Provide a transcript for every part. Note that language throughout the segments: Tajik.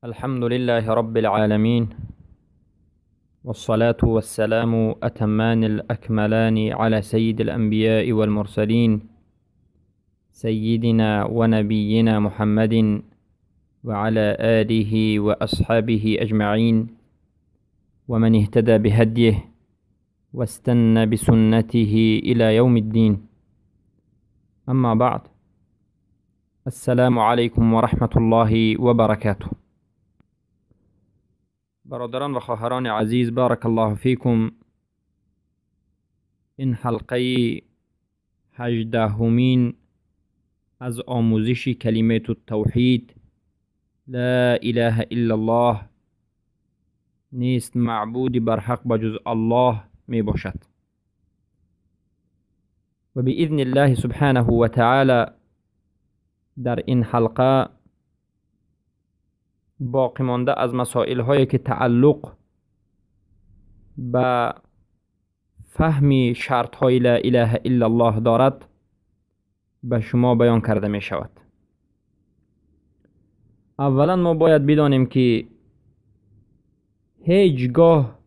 الحمد لله رب العالمين، والصلاة والسلام أتمان الأكملان على سيد الأنبياء والمرسلين، سيدنا ونبينا محمد وعلى آله وأصحابه أجمعين، ومن اهتدى بهديه واستنى بسنته إلى يوم الدين. أما بعد، السلام عليكم ورحمة الله وبركاته. برادران و خواهران عزیز، بارک الله فیکم. این حلقه 18مین از آموزش کلمه التوحید لا اله الا الله، نیست معبود بر حق بجز الله می باشد. و باذن الله سبحانه و تعالی در این حلقه باقی مانده از مسائل هایی که تعلق به فهم شرط های لا اله الا الله دارد به شما بیان کرده می شود. اولا ما باید بدانیم که هیچگاه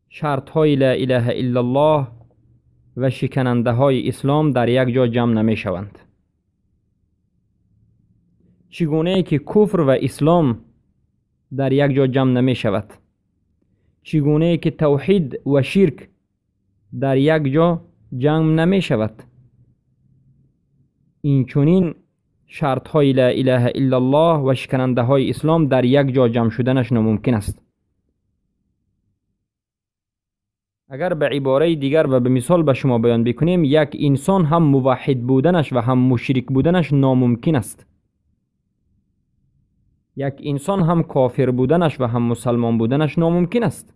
شرط های لا اله الا الله و شکننده های اسلام در یک جا جمع نمی شوند. چگونه که کفر و اسلام در یک جا جمع نمی شود، چگونه که توحید و شرک در یک جا جمع نمی شود، این چنین شرط های لا اله الا الله و شکننده های اسلام در یک جا جمع شدنش ناممکن است. اگر به عباره دیگر و به مثال به شما بیان بکنیم، یک انسان هم موحد بودنش و هم مشرک بودنش ناممکن است. یک انسان هم کافر بودنش و هم مسلمان بودنش ناممکن است.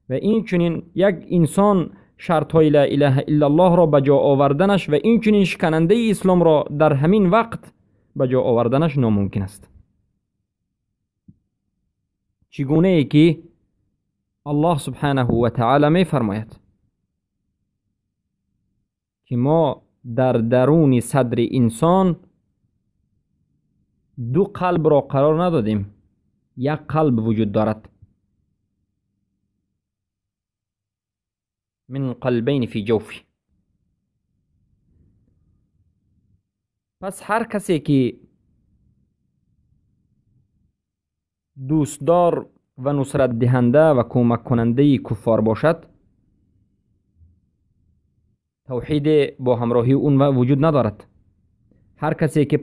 و این چنین یک انسان شرط های لا اله الا الله را به جا آوردنش و این چنین شکننده اسلام را در همین وقت به جا آوردنش ناممکن است. چگونه ای که الله سبحانه و تعالی می فرماید که ما در درون صدر انسان دو قلب را قرار ندادیم، یک قلب وجود دارد. من قلبین فی جوفی. پس هر کسی که دوستدار و نصرت دهنده و کمک کننده کفار باشد، توحید با همراهی اون وجود ندارد. هر کسی که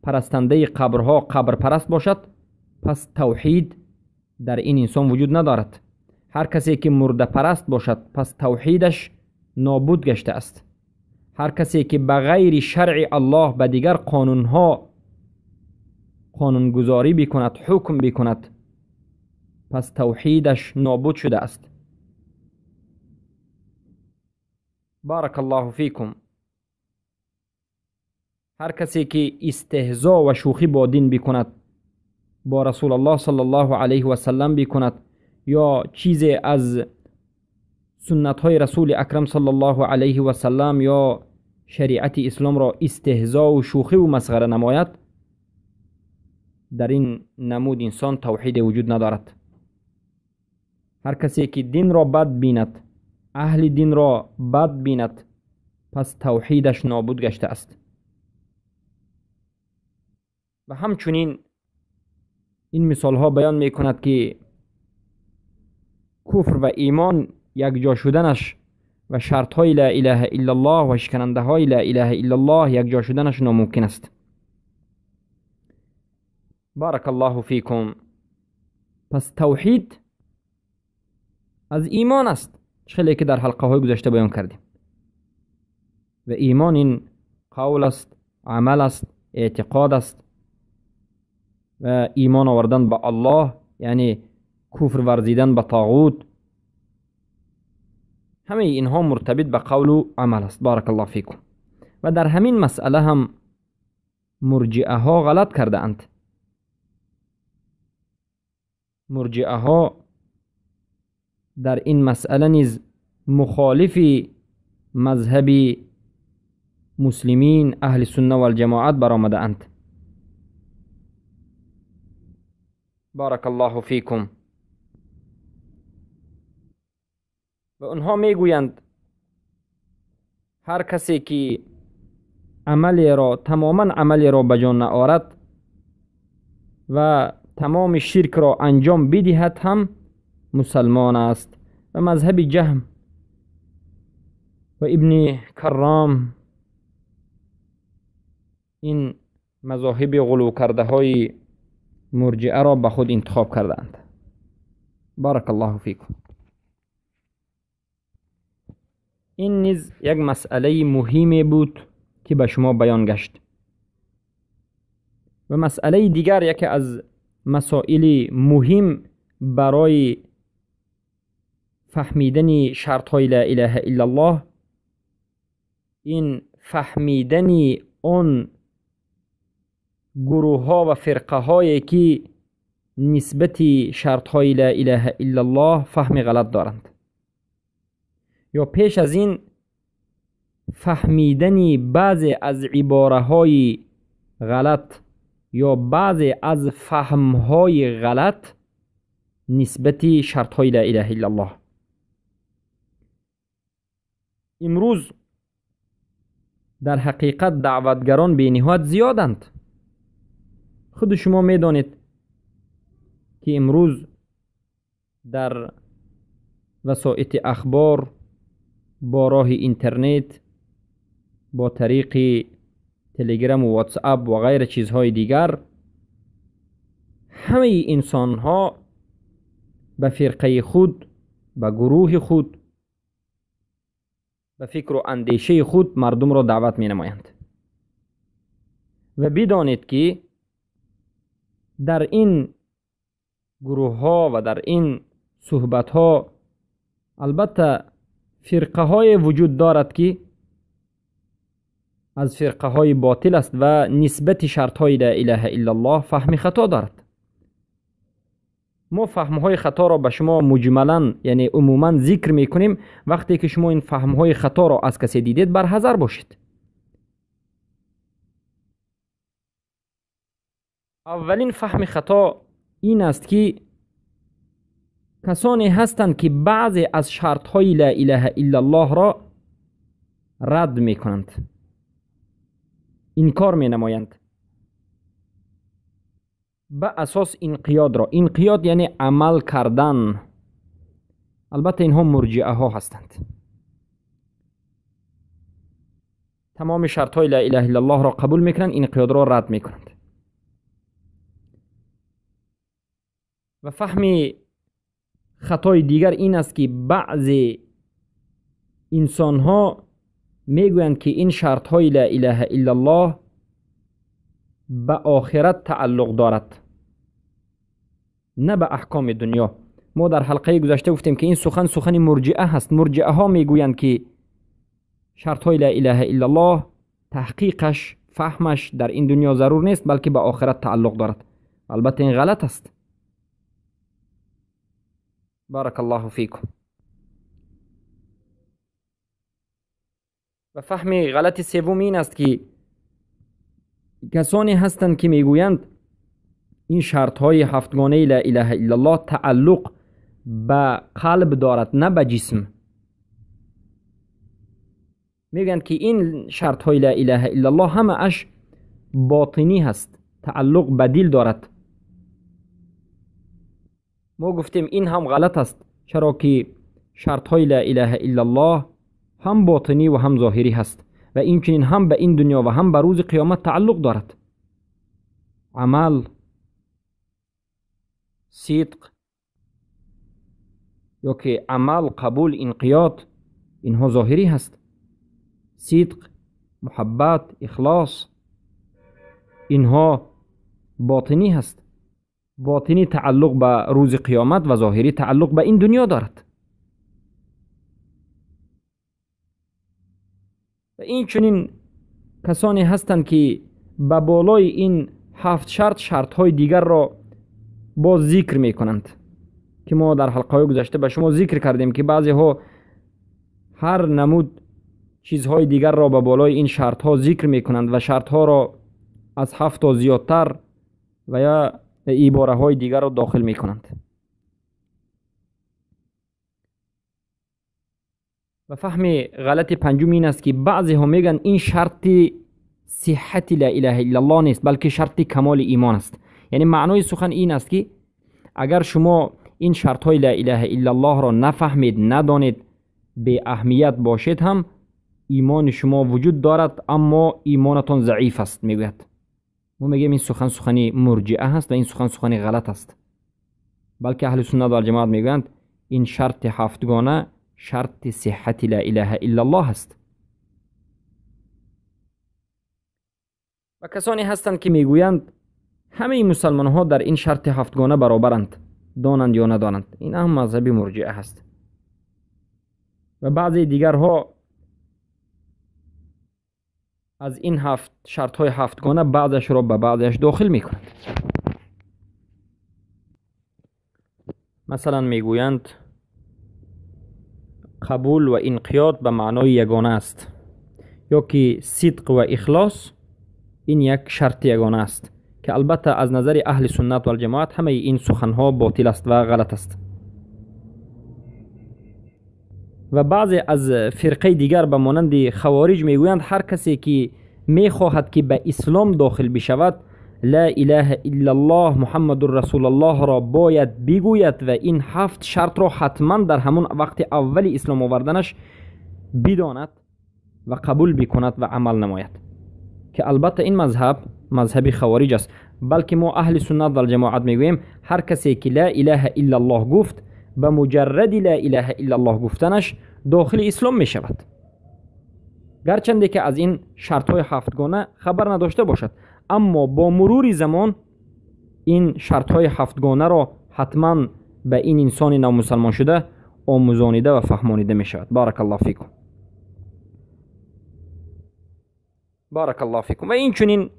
پرستنده قبرها قبر پرست باشد، پس توحید در این انسان وجود ندارد. هر کسی که مرده پرست باشد، پس توحیدش نابود گشته است. هر کسی که به غیر شرع الله به دیگر قانونها قانونگذاری بکند، حکم بکند، پس توحیدش نابود شده است. بارک الله فیکم. هر کسی که استهزا و شوخی با دین بکند، با رسول الله صلی الله علیه و سلم بکند، یا چیزی از سنت های رسول اکرم صلی الله علیه و سلم یا شریعت اسلام را استهزا و شوخی و مسخره نماید، در این نمود انسان توحید وجود ندارد. هر کسی که دین را بد بیند، اهل دین را بد بیند، پس توحیدش نابود گشته است. و همچنین این مثال ها بیان می کند که کفر و ایمان یک جا شدنش و شرط های لا اله الا الله و شکننده های لا اله الا الله یک جا شدنش ناممکن است. بارک الله فیکم. پس توحید از ایمان است، خیلی که در حلقه های گذشته بیان کردیم. و ایمان این قول است، عمل است، اعتقاد است. و ایمان آوردن به الله یعنی کفر ورزیدن به طاغوت، همه اینها مرتبط به قول و عمل است. بارک الله فیکم. و در همین مسئله هم مرجئه ها غلط کرده اند. مرجئه ها در این مسئله نیز مخالف مذهب مسلمین اهل سنه و الجماعت برآمده اند. بارک الله فیکم. و آنها میگویند هر کسی که عملی را تماما عملی را به جان نآورد و تمام شرک را انجام بدهد هم مسلمان است. و مذهب جهم و ابن کرام این مذاهب غلو کرده های مرجئه را به خود انتخاب کردند. بارک الله فیکم. این نیز یک مسئله مهمی بود که به شما بیان گشت. و مسئله دیگر، یکی از مسائل مهم برای فهمیدن شرط های لا اله الا الله، این فهمیدن آن گروه ها و فرقه هایی که نسبت شرط های لا اله الا الله فهم غلط دارند، یا پیش از این فهمیدن بعضی از عباره های غلط یا بعضی از فهم های غلط نسبت شرط های لا اله الا الله. امروز در حقیقت دعوتگران به نهایت زیادند. خود شما میدانید که امروز در وسایط اخبار با راه اینترنت، با طریق تلگرام و واتساپ و غیر چیزهای دیگر، همه انسان ها به فرقه خود، به گروه خود، به فکر و اندیشه خود مردم را دعوت می نمایند. و بدانید که در این گروه ها و در این صحبت ها البته فرقه های وجود دارد که از فرقه های باطل است و نسبت شرط های لا اله الا الله فهم خطا دارد. ما فهم های خطا را به شما مجملا یعنی عموما ذکر میکنیم. وقتی که شما این فهم های خطا را از کسی دیدید بر حذر باشید. اولین فهم خطا این است که کسانی هستند که بعضی از شرط های لا اله الا الله را رد میکنند، انکار می نمایند به اساس انقیاد را. انقیاد یعنی عمل کردن. البته اینها مرجئه ها هستند. تمام شرط های لا اله الا الله را قبول میکنند، انقیاد را رد میکنند. و فهم خطای دیگر این است که بعضی انسان ها میگویند که این شرط های لا اله الا الله به آخرت تعلق دارد، نه به احکام دنیا. ما در حلقه گذشته گفتیم که این سخن سخن مرجئه هست. مرجئه ها میگویند که شرط های لا اله الا الله تحقیقش، فهمش در این دنیا ضرور نیست، بلکه به آخرت تعلق دارد. البته این غلط است. بارک الله فیکم. و فهم غلط سوم این است که کسانی هستند که میگویند این شرط های هفتگانه لا اله الا الله تعلق به قلب دارد، نه به جسم. میگویند که این شرط های لا اله الا الله همه اش باطنی هست، تعلق به دل دارد. ما گفتیم این هم غلط است، چرا که شرط های لا اله الا الله هم باطنی و هم ظاهری هست و این چنین هم به این دنیا و هم به روز قیامت تعلق دارد. عمل، صدق یا که عمل، قبول، انقیاد، اینها ظاهری هست. صدق، محبت، اخلاص، اینها باطنی هست. باطنی تعلق به روز قیامت و ظاهری تعلق به این دنیا دارد. و این چنین کسانی هستند که به بالای این هفت شرط شرط های دیگر را باز ذکر می کنند که ما در حلقه های گذشته به شما ذکر کردیم که بعضی ها هر نمود چیزهای دیگر را به بالای این شرط ها ذکر می کنند و شرط ها را از هفت تا زیادتر و یا ибораҳои дигарро дохил мекунанд. Ва фаҳми ғалати панҷум ин аст, ки баъзеҳо мегӯянд ин шарти сиҳҳати ла илаҳа иллаллоҳ нест, балки шарти камоли имон аст. Яъне маънои сухан ин аст, ки агар шумо ин шартҳои ла илаҳа иллаллоҳро нафаҳмед, надонед, беаҳамият бошед ҳам имони шумо вуҷуд дорад, аммо имонатон заиф аст, мегӯяд. Мо мегӯем ин сухан сухани мурҷиа ҳаст ва ин сухан сухани ғалат аст, балки аҳли суннат валҷамоат мегӯянд ин шарти ҳафтгона шарти сиҳҳати ла илаҳа иллаллоҳ аст. Ва касоне ҳастанд, ки мегӯянд ҳамаи мусалмонҳо дар ин шарти ҳафтгона баробаранд, донанд ё надонанд. Ин ҳам мазҳаби мурҷиа ҳаст. Ва баъзе дигарҳо аз ин ҳафт шартҳои ҳафтгона баъзашро ба баъзеаш дохил мекунанд. Масалан мегӯянд қабул ва инқиёд ба маънои ягона аст, ё ки сидқ ва ихлос ин як шарти ягона аст, ки албатта аз назари аҳли суннат валҷамоат ҳамаи ин суханҳо ботил аст ва ғалат аст. Ва баъзе аз фирқаи дигар ба монанди хавориҷ мегӯянд ҳар касе ки мехоҳад ки ба ислом дохил бишавад, ла илаҳа иллаллоҳ муҳаммадур расулаллоҳро бояд бигӯяд ва ин ҳафт шартро ҳатман дар ҳамон вақти аввали ислом оварданаш бидонад ва қабул бикунад ва амал намояд, ки албатта ин мазҳаб мазҳаби хавориҷ аст. Балки мо аҳли суннат валҷамоат мегӯем ҳар касе ки ла илаҳа иллаллоҳ гуфт, ба муҷарради ла илаҳа иллаллоҳ гуфтанаш дохили ислом мешавад, гарчанде ки аз ин шартҳои ҳафтгона хабар надошта бошад, аммо бо мурури замон ин шартҳои ҳафтгонаро ҳатман ба ин инсони навмусалмоншуда омӯзонида ва фаҳмонида мешавад. Баракаллоҳу фикум. Баракаллоҳу фикум. Ва инчунин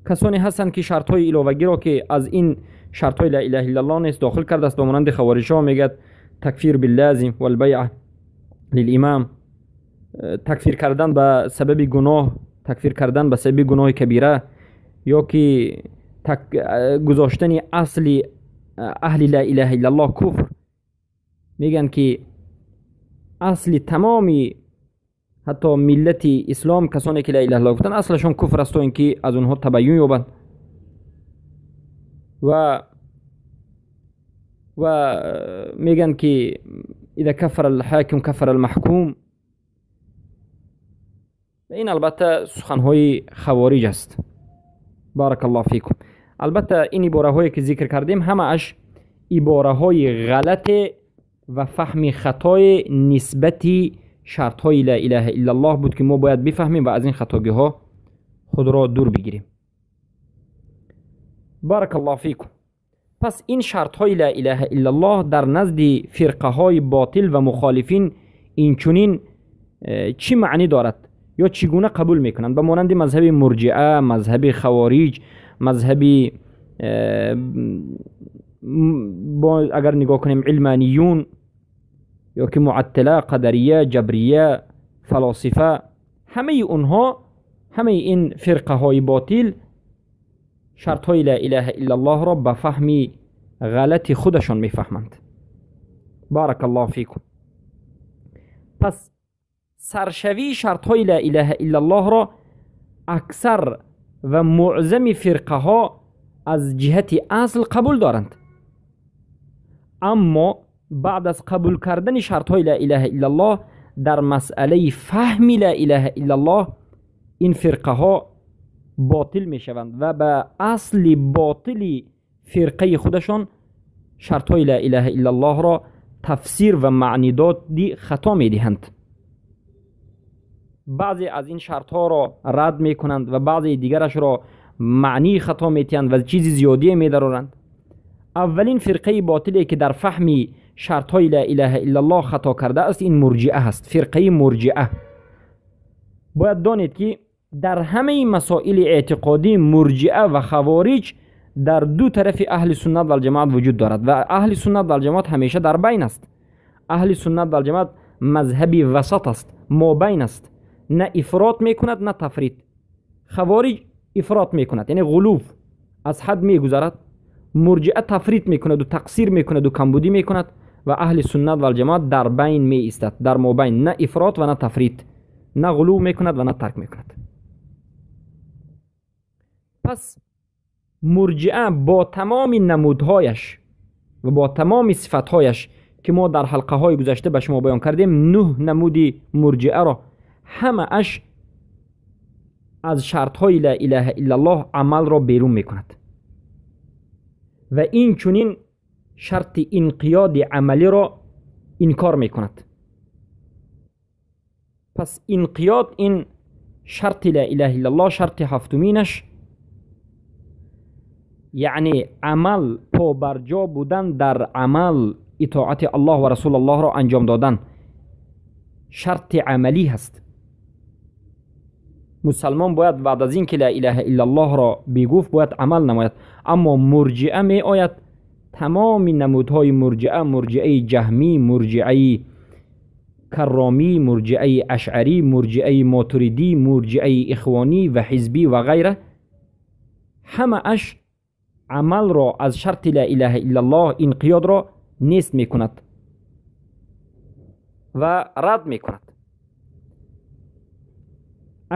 касоне ҳастанд, ки шартҳои иловагиро, ки аз ин шартҳои ла илаҳа иллаллоҳ нест, дохил кардааст. Ба монанди хавориҷҳо мегӯяд такфир биллазим валбайъа лилимам, такфир кардан ба сабаби гуноҳ, такфир кардан ба сабаби гуноҳи кабира, ё ки гузоштани асли аҳли ла илаҳа иллаллоҳ куфр. Мегӯянд ки асли тамоми ҳатто миллати ислом, касоне ки ла илаҳа иллаллоҳ гуфтанд, аслашон куфр аст, то ин ки аз онҳо табайюн ёбанд. Ва мегӯянд ки ида кафара алҳоким кафара алмаҳкум. Ва ин албатта суханҳои хавориҷ аст. Баракаллоҳу фикум. Албатта ин ибораҳое ки зикр кардем ҳамааш ибораҳои ғалате ва фаҳми хатои нисбати шартҳои ла илаҳа иллаллоҳ буд, ки мо бояд бифаҳмем ва аз ин хатогиҳо худро дур бигирем. Баракаллоҳу фикум. Пас ин шартҳои ла илаҳа иллаллоҳ дар назди фирқаҳои ботил ва мухолифин инчунин чӣ маънӣ дорад ё чӣ гуна қабул мекунанд? Ба монанди мазҳаби мурҷиа, мазҳаби хавориҷ, мазҳаби агар нигоҳ кунем илманиюн ё ки муаттила, қадария, ҷабрия, фалосифа, ҳамаи онҳо, ҳамаи ин фирқаҳои ботил шартҳои ла илаҳа иллаллоҳро ба фаҳми ғалати худашон мефаҳманд. Баракаллоҳу фикум. Пас саршавии шартҳои ла илаҳа иллаллоҳро аксар ва муъзами фирқаҳо аз ҷиҳати асл қабул доранд, аммо баъд аз қабул кардани шартҳои ла илаҳа иллаллоҳ дар масъалаи фаҳми ла илаҳа иллаллоҳ ин фирқаҳо ботил мешаванд ва ба асли ботили фирқаи худашон шартҳои ла илаҳа иллаллоҳро тафсир ва маънидоди хато медиҳанд. Баъзе аз ин шартҳоро рад мекунанд ва баъзеи дигарашро маънии хато метиҳанд ва чизи зиёдие медароранд. Аввалин фирқаи ботиле ки дар фаҳми шартҳои ла илаҳа иллаллоҳ хато кардааст ин мурҷиа ҳаст, фирқаи мурҷиа. Бояд донед, ки дар ҳамаи масоили эътиқодӣ мурҷиа ва хавориҷ дар ду тарафи аҳли суннат валҷамоат вуҷуд дорад ва аҳли суннат валҷамоат ҳамеша дар байн аст. Аҳли суннат валҷамоат мазҳаби васат аст, мобайн аст, на ифрот мекунад, на тафрит. Хавориҷ ифрот мекунад, яъне ғулув, аз ҳад мегузарад. Мурҷиа тафрит мекунад ва тақсир мекунад ва камбудӣ мекунад ва аҳли суннат валҷамоат дар байн меистад, дар мобайн, на ифрот ва на тафрит, на ғулув мекунад ва на тарк мекунад. Пас мурҷиа бо тамоми намудҳояш ва бо тамоми сифатҳояш ки мо дар ҳалқаҳои гузашта ба шумо баён кардем, 9 намуди мурҷиаро ҳамааш аз шартҳои ла илаҳа иллаллоҳ амалро берун мекунад ва инчунин шарти инқиёди амалиро инкор мекунад. Пас инқиёд ин шарти ла илаҳа иллаллоҳ, шарти ҳафтуминаш, яъне амал, побарҷо будан дар амал, итоати аллоҳ ва расулаллоҳро анҷом додан шарти амалӣ ҳаст. Мусалмон бояд баъд аз ин ки ла илаҳа иллаллоҳро бигуфт бояд амал намояд. Аммо мурҷиа меояд, тамоми намудҳои мурҷиа, мурҷиаи ҷаҳмӣ, мурҷиаи карромӣ, мурҷиаи ашъарӣ, мурҷиаи мотуридӣ, мурҷиаи ихвонӣ ва ҳизбӣ ва ғайра, ҳамааш амалро аз шарти ла илаҳа иллаллоҳ инқиёдро нест мекунад ва рад мекунад.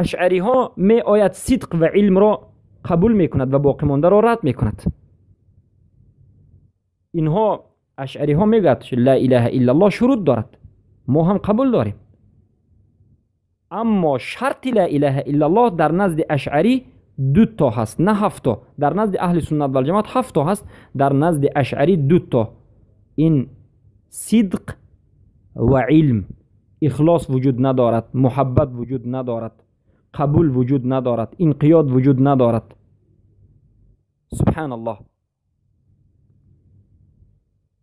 Ашъариҳо меояд сидқ ва илмро қабул мекунад ва боқимондаро рад мекунад. Инҳо ашъариҳо мегӯяд ла илаҳа иллаллоҳ шурут дорад, мо ҳам қабул дорем, аммо шарти ла илаҳа иллаллоҳ дар назди ашъарӣ 2 то ҳаст, на 7 то. Дар назди аҳли суннат валҷамоат 7 то ҳаст, дар назди ашъарӣ 2 то. Ин сидқ ва илм. Ихлос вуҷуд надорад, муҳаббат вуҷуд надорад, қабул вуҷуд надорад, инқиёд вуҷуд надорад. Субҳаналлоҳ.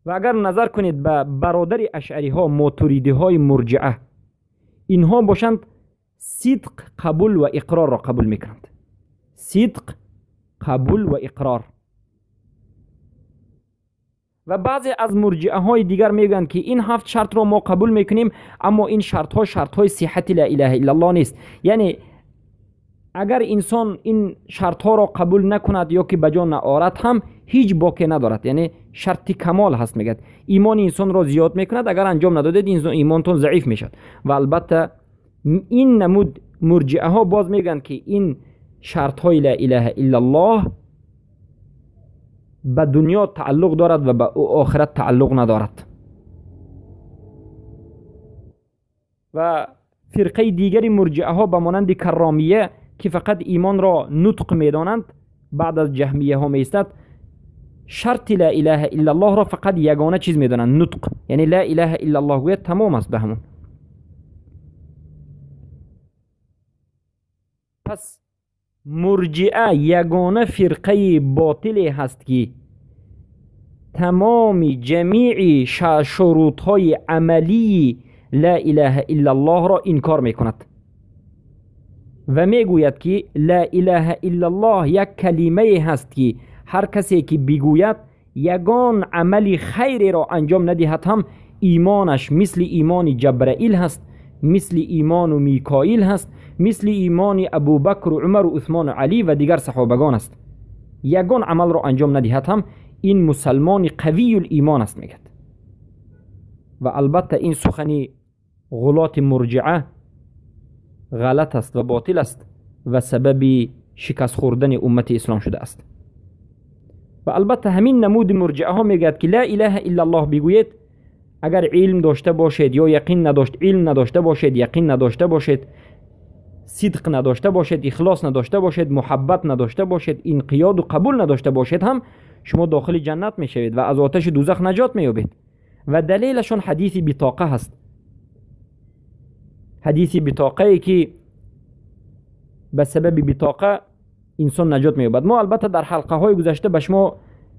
Ва агар назар кунед ба бародари ашъариҳо, мотуридиҳои мурҷиа, инҳо бошанд сидқ, қабул ва иқрорро қабул мекунанд. Сидқ, қабул ва иқрор. Ва баъзе аз мурҷиаҳои дигар мегӯянд ки ин 7 шартро мо қабул мекунем, аммо ин шартҳо шартҳои сиҳати ла илаҳа иллаллоҳ нест. Яъне агар инсон ин шартҳоро қабул накунад ё ки ба ҷо наорад ҳам ҳеҷ боке надорад, яъне шарти камол ҳаст. Мегӯяд имони инсонро зиёд мекунад, агар анҷом надодед имонтон заиф мешавад. Ва албатта ин намуд мурҷиаҳо боз мегӯянд ки ин шартҳои ла илаҳа иллаллоҳ ба дунё тааллуқ дорад ва ба охират тааллуқ надорад. Ва фирқаи дигари мурҷиаҳо ба монанди карромия ки фақат имонро нутқ медонанд, баъд аз ҷаҳмияҳо меистад, шарти ла илаҳа иллаллоҳро фақат ягона чиз медонанд, нутқ, яъне ла илаҳа иллаллоҳ гӯяд тамом аст ба ҳамон. Пас мурҷиа ягона фирқаи ботиле ҳаст ки тамоми ҷамии шурутҳои амалии ла илаҳа иллаллоҳро инкор мекунад ва мегӯяд ки ла илаҳа иллаллоҳ як калимае ҳаст ки ҳар касе ки бигӯяд ягон амали хайреро анҷом надиҳад ҳам имонаш мисли имони ҷабраил ҳаст, мисли имону микоил ҳаст, мисли имони абубакру умару усмону алӣ ва дигар саҳобагон аст. Ягон амалро анҷом надиҳад ҳам ин мусалмони қавиюл имон аст, мегӯяд. Ва албатта ин сухани ғулоти мурҷиа ғалат аст ва ботил аст ва сабаби шикаст хӯрдани уммати ислом шудааст. Ва албатта ҳамин намуди мурҷиаҳо мегӯяд ки ла илаҳа иллаллоҳ бигӯед, агар илм дошта бошед ё яқин надошт, илм надошта бошед, яқин надошта бошед, сидқ надошта бошед, ихлос надошта бошед, муҳаббат надошта бошед, инқиёду қабул надошта бошед ҳам шумо дохили ҷаннат мешавед ва аз оташи дӯзах наҷот меёбед. Ва далелашон ҳадиси битоқа ҳаст. Ҳадиси битоқае ки ба сабаби битоқа инсон наҷот меёбад. Мо албатта дар ҳалқаҳои гузашта ба шумо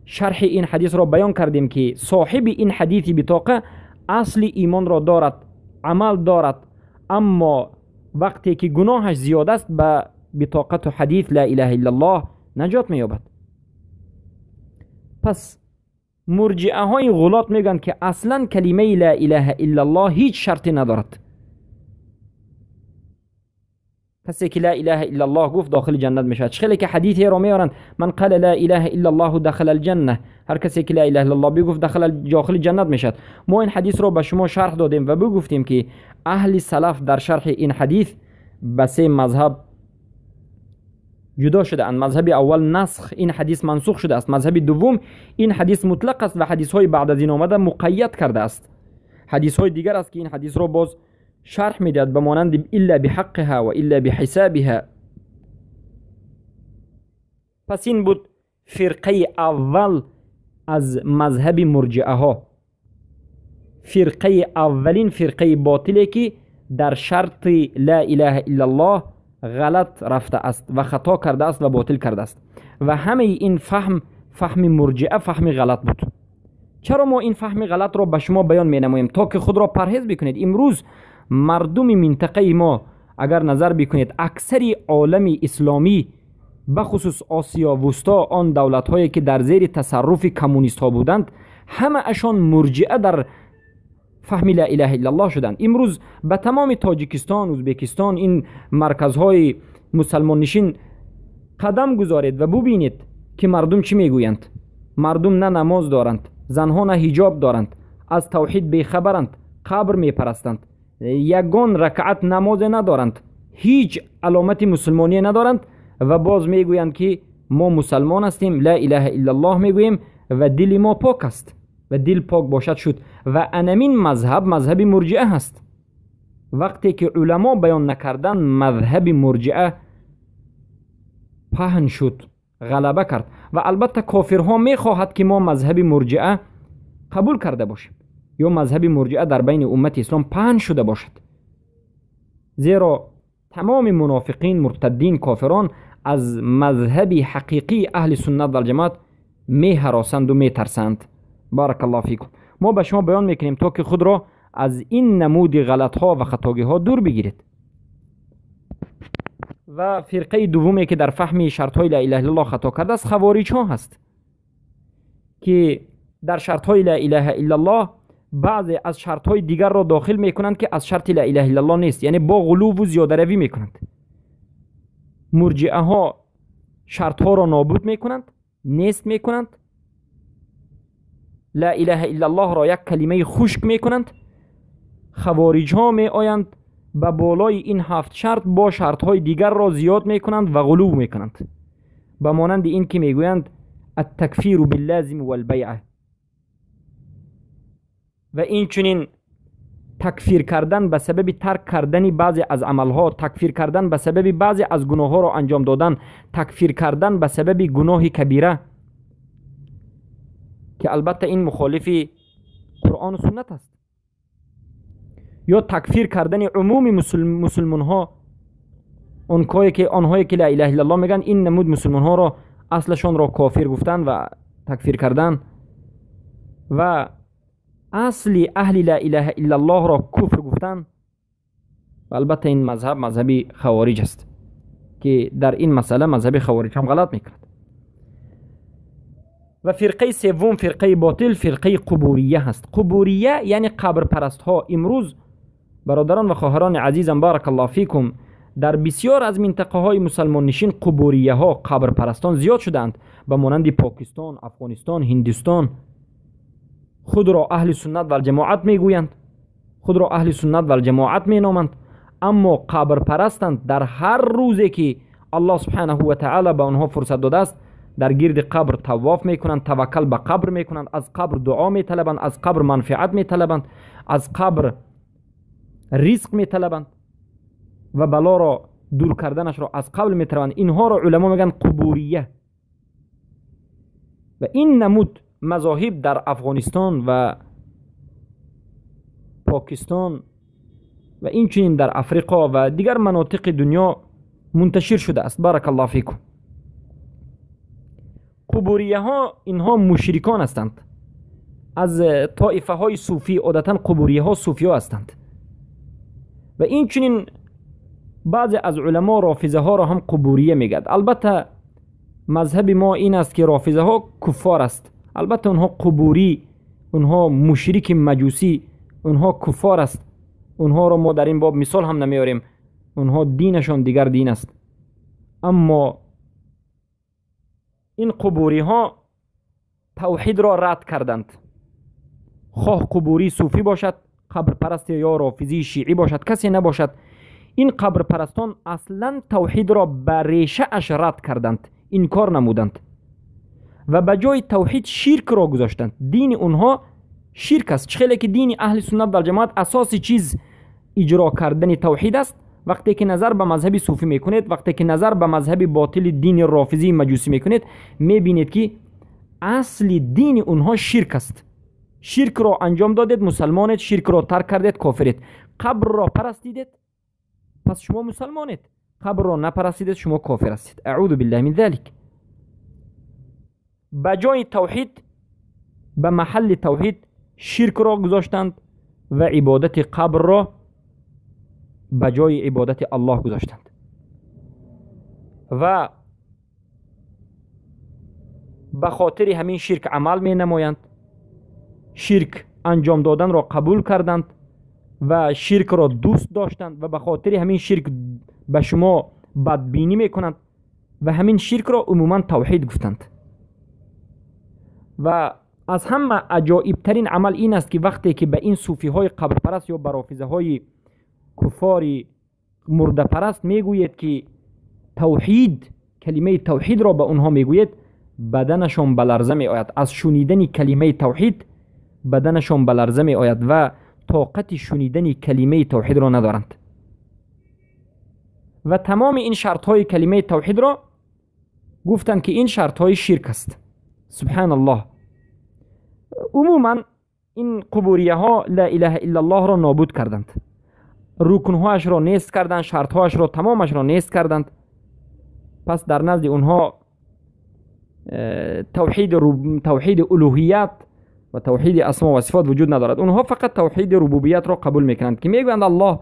шарҳи ин ҳадисро баён кардем ки соҳиби ин ҳадиси битоқа асли имонро дорад, амал дорад, аммо вақте ки гуноҳаш зиёд аст ба битоқату ҳадис ла илаҳа иллаллоҳ наҷот меёбад. Пас мурҷиаҳои ғулот мегӯянд ки аслан калимаи ла илаҳа иллаллоҳ ҳеҷ шарте надорад. کسی که لا اله الا الله گفت داخل جنت میشود. خیلی که حدیثی را میارند من قال لا اله الا الله دخل الجنه، هر کسی که لا اله الا الله بگفت داخل جنت میشود. ما این حدیث را به شما شرح دادیم و بگفتیم که اهل سلف در شرح این حدیث به سه مذهب جدا شده اند. مذهب اول نسخ، این حدیث منسوخ شده است. مذهب دوم این حدیث مطلق است و حدیث های بعد از این آمده مقید کرده است. حدیث های دیگر است که این حدیث را باز شرح میدهد به مانند الا بحقها و الا بحسابها. پس این بود فرقه اول از مذهب مرجئه ها، فرقه اولین فرقه باطلی که در شرط لا اله الا الله غلط رفته است و خطا کرده است و باطل کرده است. و همه این فهم، فهم مرجئه، فهم غلط بود. چرا ما این فهم غلط را به شما بیان می نماییم؟ تا که خود را پرهیز بکنید. امروز مردم منطقه ما اگر نظر بکنید اکثر عالم اسلامی بخصوص آسیا وسطا، آن دولت هایی که در زیر تصرف کمونیست ها بودند، همه اشان مرجئه در فهم لا اله الا الله شدند. امروز به تمام تاجیکستان، ازبکستان، این مرکزهای مسلمان نشین قدم گذارید و ببینید که مردم چی میگویند. مردم نه نماز دارند، زنها نه حجاب دارند، از توحید بیخبرند، قبر میپرستند، یگان رکعت نماز ندارند، هیچ علامت مسلمانی ندارند و باز میگویند که ما مسلمان هستیم، لا اله الا الله میگوییم و دل ما پاک است و دل پاک باشد شد. و انمین مذهب مذهب مرجئه هست. وقتی که علما بیان نکردن مذهب مرجئه پهن شد، غلبه کرد. و البته کافرها میخواهد که ما مذهب مرجئه قبول کرده باشیم یا مذهب مرجئه در بین امت اسلام پهن شده باشد، زیرا تمام منافقین، مرتدین، کافران از مذهب حقیقی اهل سنت و الجماعت میهراسند و میترسند. بارک الله فیکم. ما به شما بیان میکنیم تا که خود را از این نمود غلط ها و خطاگی ها دور بگیرید. و فرقه دومی که در فهم شرط های لا اله الا الله خطا کرده است خوارج ها هست که در شرط های لا اله الا الله بعضی از شرط های دیگر را داخل میکنند که از شرط لا اله الا الله نیست، یعنی با غلو و زیاده روی میکنند. مرجئه ها شرط ها را نابود میکنند، نیست میکنند، لا اله الا الله را یک کلمه خشک میکنند. خوارج ها می آیند به بالای این 7 شرط با شرط های دیگر را زیاد میکنند و غلو میکنند، به مانند این که میگویند التکفیر باللازم والبیعه، و این چنین تکفیر کردن به سبب ترک کردن بعضی از عملها، تکفیر کردن به سبب بعضی از گناه ها را انجام دادن، تکفیر کردن به سبب گناه کبیره که البته این مخالف قرآن و سنت است، یا تکفیر کردن عموم مسلمان ها، آنهایی که لا اله الا الله میگن، این نمود مسلمان ها را اصلشان را کافر گفتن و تکفیر کردن و اصل اهل لا اله الا الله را کفر گفتن. و البته این مذهب مذهب خوارج است که در این مسئله مذهب خوارج هم غلط میکند. و فرقه سوم، فرقه باطل، فرقه قبوریه هست. قبوریه یعنی قبر پرست ها. امروز برادران و خواهران عزیزم بارک الله فیکم، در بسیار از منطقه های مسلمان نشین قبوریه ها، قبر پرستان زیاد شدند، به مانند پاکستان، افغانستان، هندوستان. خود را اهل سنت و الجماعت میگویند، خود را اهل سنت و الجماعت مینامند، اما قبر پرستند. در هر روزی که الله سبحانه و تعالی به آنها فرصت داده است در گرد قبر طواف میکنند، توکل به قبر میکنند، از قبر دعا میطلبند، از قبر منفعت میطلبند، از قبر رزق میطلبند و بلا را دور کردنش را از قبل میطلبند. اینها را علما میگن قبوریه. و این نمود مذاهب در افغانستان و پاکستان و اینچنین در افریقا و دیگر مناطق دنیا منتشر شده است. بارک الله فیکم. قبوریه ها اینها مشرکان هستند، از طایفه های صوفی، عادتا قبوریه ها صوفی ها هستند. و اینچنین بعضی از علما رافضه ها را هم قبوریه میگد. البته مذهب ما این است که رافضه ها کفار است، البته اونها قبوری، اونها مشرک مجوسی، اونها کفار است. اونها را ما در این باب مثال هم نمیاریم. Онҳо динашон дигар дин аст. Аммо ин қубуриҳо тавҳидро рад карданд. Хоҳ қубурии суфӣ бошад, қабрпараст ё рофизии шиӣ бошад, касе набошад, ин қабрпарастон аслан тавҳидро ба решааш рад карданд, инкор намуданд ва ба ҷои тавҳид ширкро гузоштанд. Дини онҳо ширк аст. Чӣ хеле ки дини аҳли суннат валҷамоат асоси чиз иҷро кардани тавҳид аст, вақте ки назар ба мазҳаби суфӣ мекунед, вақте ки назар ба мазҳаби ботили дини рофизии маҷусӣ мекунед, мебинед ки асли дини онҳо ширк аст. Ширкро анҷом додед, мусалмонед, ширкро тарк кардед, кофиред. Қабрро парастидед, пас шумо мусалмонед. Қабрро напарастидед, шумо кофир ҳастед. Аъузу биллаҳи мин залик. Ба ҷои тавҳид, ба маҳалли тавҳид ширкро гузоштанд ва ибодати қабрро ба ҷои ибодати Аллоҳ гузоштанд. Ва ба хотири ҳамин ширк амал менамоянд, ширк анҷом доданро қабул карданд ва ширкро дӯст доштанд ва ба хотири ҳамин ширк ба шумо бадбинӣ мекунанд ва ҳамин ширкро умуман тавҳид гуфтанд. Ва аз ҳама аҷоибтарин амал ин аст ки вақте ки ба ин суфиҳои қабрпараст ё ба рофизаҳои куффори мурдапараст мегӯед ки тавҳид, калимаи тавҳидро ба онҳо мегӯед, баданашон ба ларза меояд. Аз шунидани калимаи тавҳид баданашон ба ларза меояд ва тоқати шунидани калимаи тавҳидро надоранд. Ва тамоми ин шартҳои калимаи тавҳидро гуфтанд ки ин шартҳои ширк аст. Субҳаналлоҳ. Умуман ин қубурияҳо ла илаҳа иллаллоҳро нобуд карданд, рукнҳоашро нест карданд, шартҳоашро тамомашро нест карданд. Пас дар назди онҳо тавҳиди улуҳият ва тавҳиди асмо ва сифот вуҷуд надорад. Онҳо фақат тавҳиди рубубиятро қабул мекунанд ки мегӯянд Аллоҳ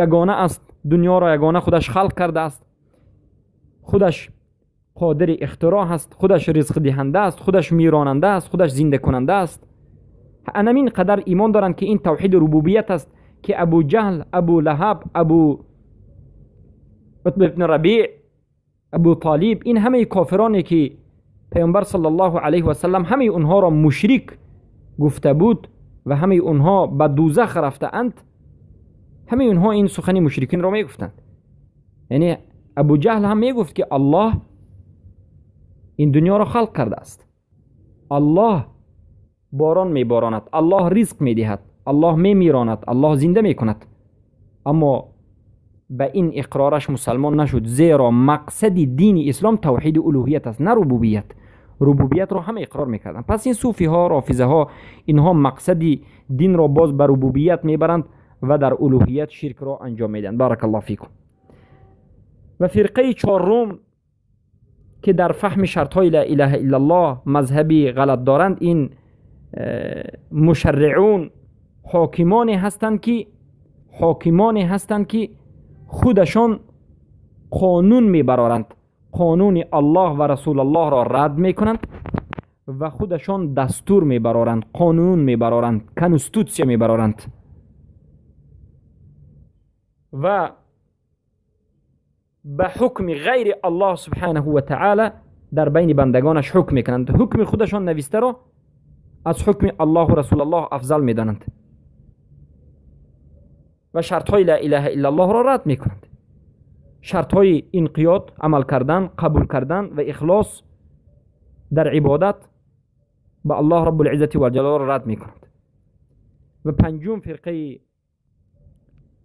ягона аст, дунёро ягона худаш халқ кардааст, худаш қодири ихтироъ ҳаст, худаш ризқдиҳанда аст, худаш миронанда аст, худаш зиндакунанда аст. Анамин қадар имон доранд ки ин тавҳиди рубубият аст ки Абу Ҷаҳл, Абу Лаҳаб, Абу Утба ибн Рабиъ, Абу Толиб, ин ҳамаи кофироне ки паёмбар саллаллоҳу алайҳи васаллам ҳамаи онҳоро мушрик гуфта буд ва ҳамаи онҳо ба дӯзах рафтаанд, ҳамаи онҳо ин сухани мушрикинро мегуфтанд. Яъне Абу Ҷаҳл ҳам мегуфт ки Аллоҳ ин дунёро халқ кардааст, Аллоҳ борон меборонад, Аллоҳ ризқ медиҳад, Аллоҳ мемиронад, Аллоҳ зинда мекунад. Аммо ба ин иқрораш мусалмон нашуд, зеро мақсади дини ислом тавҳиди улуҳият аст, на рубубият. Рубубиятро ҳама иқрор мекарданд. Пас ин суфиҳо, рофизаҳо, инҳо мақсади динро боз ба рубубият мебаранд ва дар улуҳият ширкро анҷом медиҳанд. Баракаллоҳу фикум. Ва фирқаи чорум ки дар фаҳми шартҳои ла илаҳа иллаллоҳ мазҳаби ғалат доранд, ин мушарриъун, ҳокимоне ҳастанд ки худашон қонун мебароранд, қонуни Аллоҳ ва Расулаллоҳро рад мекунанд ва худашон дастур мебароранд, қонун мебароранд, конститутсия мебароранд ва ба ҳукми ғайри Аллоҳ субҳанаҳу ва таъала дар байни бандагонаш ҳукм мекунанд. Ҳукми худашон навистаро аз ҳукми Аллоҳу Расулаллоҳ афзал медонанд ва шартҳои ла илаҳа иллаллоҳро рад мекунанд. Шартҳои инқиёд, амал кардан, қабул кардан ва ихлос дар ибодат ба Аллоҳ Раббул-иззати вал-ҷалолро рад мекунанд. Ва панҷум фирқаи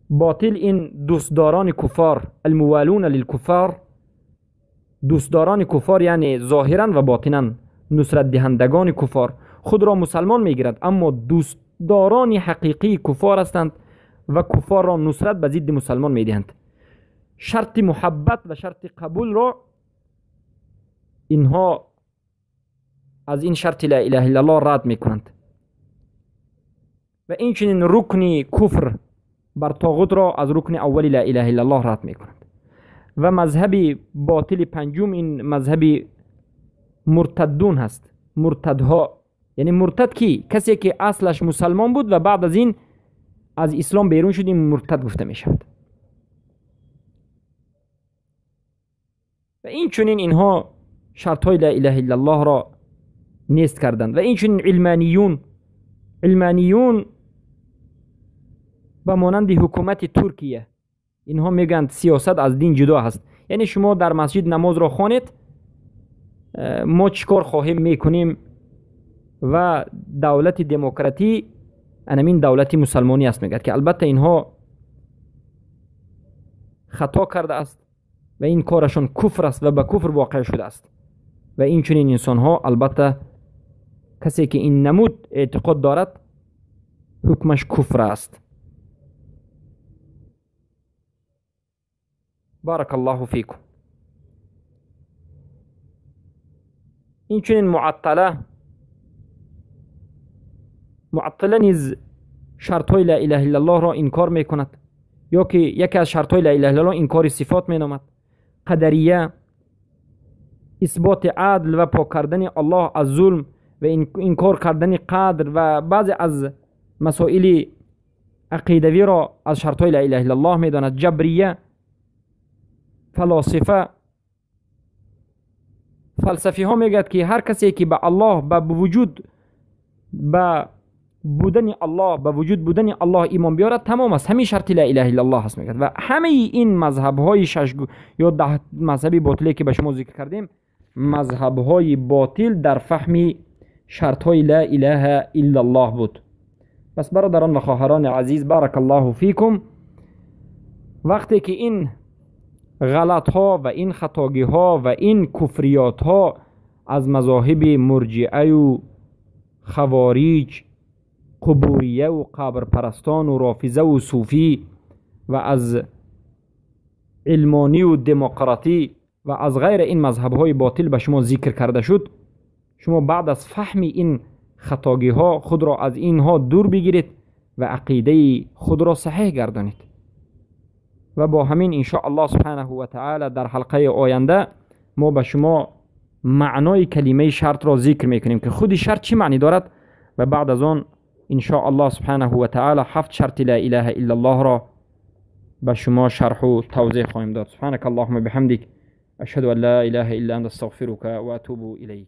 ботил ин дӯстдорони куффор, алмувалуна лилкуффор, дӯстдорони куффор, яъне зоҳиран ва ботинан нусратдиҳандагони куффор. Худро мусалмон мегирад, аммо дӯстдорони ҳақиқии куффор ҳастанд ва куффорро нусрат ба зидди мусалмон медиҳанд. Шарти муҳаббат ва шарти қабулро инҳо аз ин шарти ла илаҳа иллаллоҳ рад мекунанд. Ва инчунин рукни куфр бар тоғутро аз рукни аввали ла илаҳа иллаллоҳ рад мекунанд. Ва мазҳаби ботили панҷум ин мазҳаби муртаддун ҳаст, муртадҳо. Яъне муртад ки? Касе ки аслаш мусалмон буд ва баъд аз ин аз ислом берун шуд, ин муртад гуфта мешавад. و این چنین اینها شرط های لا اله الا الله را نیست کردند. و این چنین علمانیون به مانند حکومت ترکیه، اینها میگن سیاست از دین جدا هست، یعنی شما در مسجد نماز را خوانید، ما چیکار خواهیم میکنیم و دولت دموکراتی انمین دولت مسلمانی است میگد که البته اینها خطا کرده است و این کارشون کفر است و به کفر واقع شده است. و این چنین انسان ها البته کسی که این نمود اعتقاد دارد حکمش کفر است. بارک الله فیکم. این چنین معطله نیز شرط های لا اله الا الله را انکار میکند، یا که یکی از شرط های لا اله الا الله انکار صفات مینامد. قدریه اثبات عدل و پاک کردن الله از ظلم و انکار کردن قدر و بعضی از مسائل عقیدوی را از شرط های لا اله الا الله میداند. جبریه، فلاسفه، فلسفی ها میگد که هر کسی که به الله، به وجود، به بودن الله، به وجود بودن الله ایمان بیارد تمام است، همین شرط لا اله الا الله هست میگد. و همه این مذهب های 6 یا 10 مذهبی باطلی که به شما ذکر کردیم، مذهب های باطل در فهم شرط های لا اله الا الله بود. پس برادران و خواهران عزیز، بارک الله فیکم، وقتی که این غلط ها و این خطاگی ها و این کفریات ها از مذاهب مرجئه و خوارج، قبوریه و قبر پرستان و رافضه و صوفی و از علمانی و دموکراتی و از غیر این مذهب های باطل به شما ذکر کرده شد، شما بعد از فهم این خطاگی ها خود را از اینها دور بگیرید و عقیده خود را صحیح گردانید. و با همین ان شاء الله سبحانه و تعالی در حلقه آینده ما به شما معنای کلمه شرط را ذکر میکنیم که خود شرط چی معنی دارد، و بعد از آن ان شاء الله سبحانه و تعالی 7 شرط لا اله الا الله را به شما شرح و توضیح خواهیم داد. سبحانك اللهم بحمدك، اشهد ان لا اله الا انت، استغفرك و اتوب الیک.